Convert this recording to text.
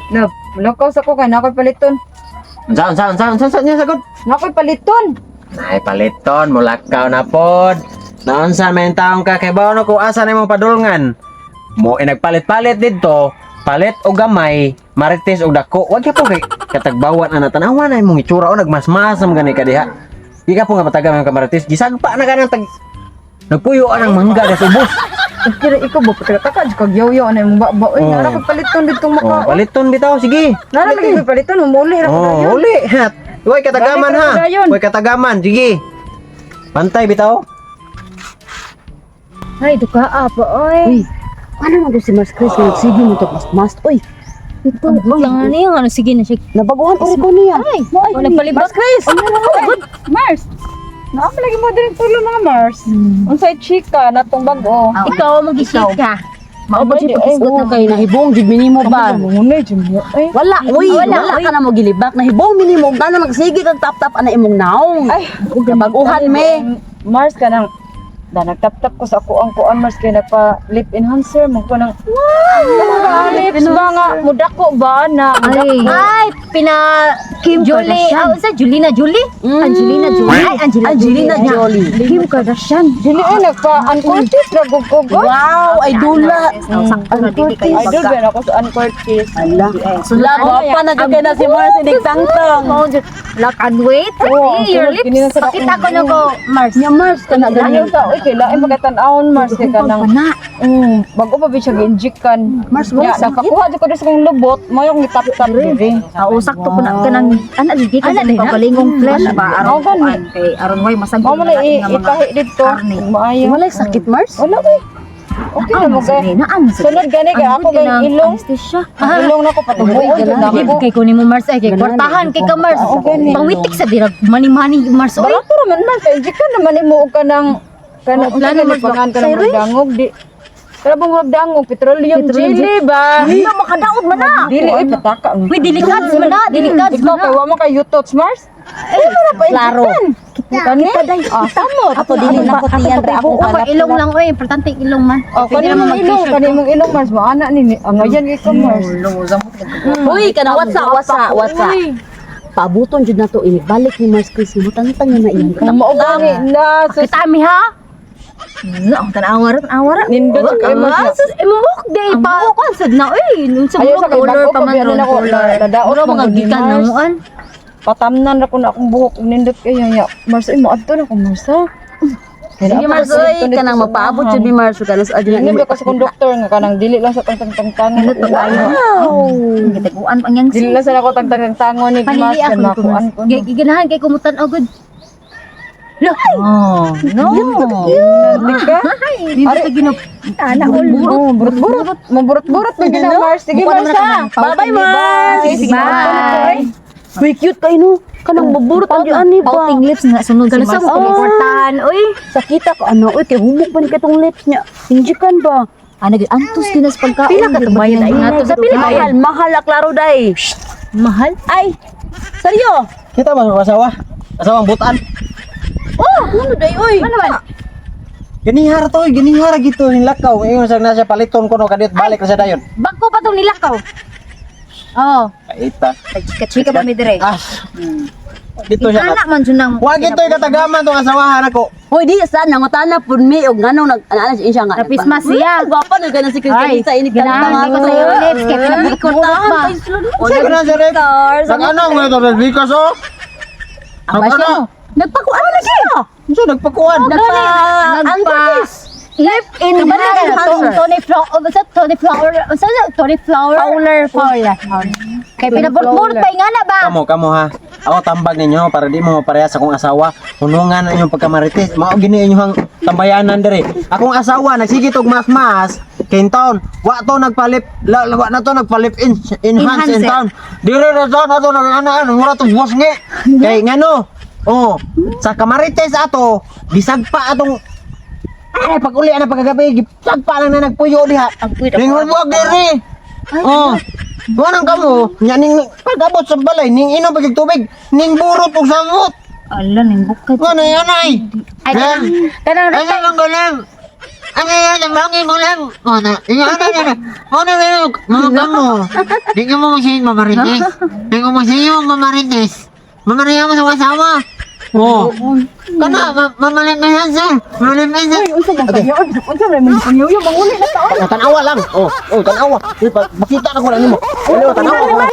Love, lakaw sa ko kay nakoy paliton. Unsa, unsa, unsa, unsa, unsa niya sagot? Nakoy paliton. Ay, paliton, mulakaw na pod. Naunsa may taong ka kay bawo na kung asa na imong padulngan. Mo eh, nagpalit-palit didto, palit og gamay, marites og dako. Wag ka po kay katagbawan ana, tanawa na imong itsura o nagmasmas man gani ka diha. Di ka po nga pataga mga kamarites, gisagpa na ka ng tag nagpuyo ang mangga sa ubos. Kira ikaw ba pataka ka kag yaw-yaw ana imong baba. Oy, Oh. nara koy paliton ditong Oh, maka. paliton bitaw, sige. Nara lagi koy paliton, humuli ra ko Oh, dayon. uli. Uy, katagaman Balik ra ha. ko dayon. Uy, katagaman, sige. Pantay bitaw. Ay, duka pa, oy. Uy, ano man to si Mars Chris nga nagsige mo to mas mas oy. Ito, lang ano yung ano, sige na siya. Nabaguhan uri ko niya. Ay, oh, nagpalibot. Mars Chris. Good, Mars. Naa pa lagi mo diri tulo mga Mars. Unsay chika na tong bag-o? Ikaw ang mag-isika. Mao ba jud pag-isgot na kay nahibong jud minimo ba? Munay jud mo. Ay, Wala, uy, Wala, wala, uy. ka na mo gilibak. Nahibong minimo gano nagsige kag tap-tap ana imong naong. Ay, Nabaguhan me. Mars ka nang da nagtap-tap ko sa ako ang kuan Mars kay nagpa lip enhancer mo ko nang wow, lips ba nga mudako ba na Ay, ay, pina Kim Julie, Kardashian. ah, unsa Julina Julie? Angelina Jolie. Ay, Angelina, Angelina Jolie. Jolie. Kim Kardashian. Dili ay nagpa uncourteous ra gud ko go. Wow, ay dula. Oh, sakto na dili kayo Idol ba ako sa uncourteous. Ala. Sula, gwapa na jud kay na si Mars inigtangtang. Oh, lock and wait. Oo, ang Hey, your sunod, kini na lips. sa Pakita ko na ko, Mars. Nya Mars ka na Ayaw ganyan. sa oy kay lain pagkatan-awon Mars kay kanang Pana. Bago pa ba siya gi-inject kan. Mars, wala Ya, sakit. nakakuha jud ko diri sa kong lubot, mo yung gitap-tap diri. Ah, sakto ko na kanang ana jud ka sa kaugalingong flesh ba aron Oo, gani. kuan kay aron way masagol Mao man na lain nga mga itahi dito. karne. Maayo. Walay sakit Mars? Wala oy. Okay na mo kay. Naan Sunod gani kay ako kay ilong. Anesthesia. Ang ilong nako patubuon jud Ay, nako. Kay kunin mo Mars ay kay Ganahan, kwartahan kay ka Mars. Oo, gani. Pangwitik sa dirag mani-mani Mars oy. Barato ra man Mars, kay inject ka naman imo og kanang kanang Oh, plano, Mars, pangan kanang Syringe? dangog di. Pero bang murag dangog petroleum Petroleum jelly ba? Ano makadaog man na. Dili ay pataka. Uy, delikads man na, delikads Ikaw man kay na. wa man kay yutots Mars? Eh, Klaro. Kani? Ah, samot. Ako dili na ko tiyan ra ako Oo, pa ilong lang oy, importante yung ilong man. Oh, Pwede kani naman mong ilong, mag-t-shirt. kani mong ilong Mars, maana ni ang ayan kay ka Mars. Uy, kana watsa, watsa, watsa. Pabuton jud nato ini balik ni Mars Chris mo tantang na iyang Mao gani na sus Kita mi ha. Na, ang tanawa ra, tanawa ra. Nindot sa kay Mars. Ah, sus, imong day pa kuan sad na oy. Unsa Ayaw mo sa kay color bago pa pa man biya ron na ako color. nadaot Mura man mga gud ni gikan na Mars. muan. Patamnan ra ko na akong buhok nindot kay ya. Mars ay moadto na ko Mars ha. Sige Mars oy, kanang mapaabot jud ni Mars kana sa adyo na Dili ba kasi kung doktor nga kanang dili lang sa tangtang-tangtangon. Ano to kayo? Gitaguan pang yang Dili lang sa ako tangtang-tangtangon ni Mars Panili kay ako nito, makuan Mars. ko. Giganahan kay kumutan agad. Lo. Oh, no. Di ka? Dito sa ginap. Ana all. Oh, burot-burot. Maburot-burot man gina Mars. Sige Mars ha. Bye-bye Mars. Sige, Bye. Uy, cute kay no. Kanang maburot ang ani ba. Pouting lips nga sunod si Kanang Mars. sa mo. Kwartahan oy. Sakita ko ano, uy kay humok pa ni katong lips niya. Injikan ba? Ana gyud antos ginas pagkaon. Pila ka tubayad ay Nga to Sa pila mahal, mahal ah, klaro day. Mahal. Ay. Seryo? Kita ba sa asawa? Asawang butan. Oh, ano day oy? Ano man? Ganihara to, ganihara gito ning lakaw. Ingon sa na siya paliton ko no kadiyot balik na siya dayon. Bangko pa tong nilakaw. Oh, Paita. chika ba mi dire? Ah. Dito siya. Anak man jud nang Wa gito'y katagaman tong asawahan ako. Hoy, di sa nangutana pud mi og nganong nag ana siya nga. Napismas siya. Gwapa na ganan si Ay, Chris sa inig ganahan ko sa iyong lips kay pinabukot pa. Sa na siya rep. Nag-ano ang ito Bikas oh. Nag-ano? Nagpakuan na siya. Unsa nagpakuan? Nagpa Nagpa lip enhancer. Enhancer. Tony Flower, oh, Tony Flower, unsa Tony Flower? Fowler, Fowler. Kay pinabukot pa nga na ba? Kamo, kamo ha. Ako tambag ninyo para di mo maparehas akong asawa. Hunungan na inyong pagkamarites. Mao gini inyong tambayanan dere. Akong asawa nagsige og mas-mas kay taon. Wa to nagpalip la, wa na to nagpalip in, enhance in Enhance. town. Dire ra sa na to nag-ana mura to buwas ngi. Kay ngano? Oh, sa kamarites ato bisag pa atong ay pag uli ana pagkagabi gisagpa lang na nagpuyo diha. Ning huwag diri. Oh. Wanang kamo, nya ning pag-abot sa balay, ning inom pag tubig, ning burot og samot. Ala ning bukad. Ngano yan ay? Ay, kanang kanang Ay, ang galing. Ano yan? Ang mo lang. Oh, na. Ano, ano, ano. Ano, ano, mga kamo. Di ka mo masin, mamarites. Di ko masin, mamarites. Mamariya mo sa asawa. Oh. Kana, mamalimpisan sir. Mamalimpisan. Unsa ba kayo? Unsa ba mo pangyuyo manguli na taon? Tanawa lang. Oh, oh, tanawa. Uy, makita na ko lang nimo. Ano, tanawa ko lang.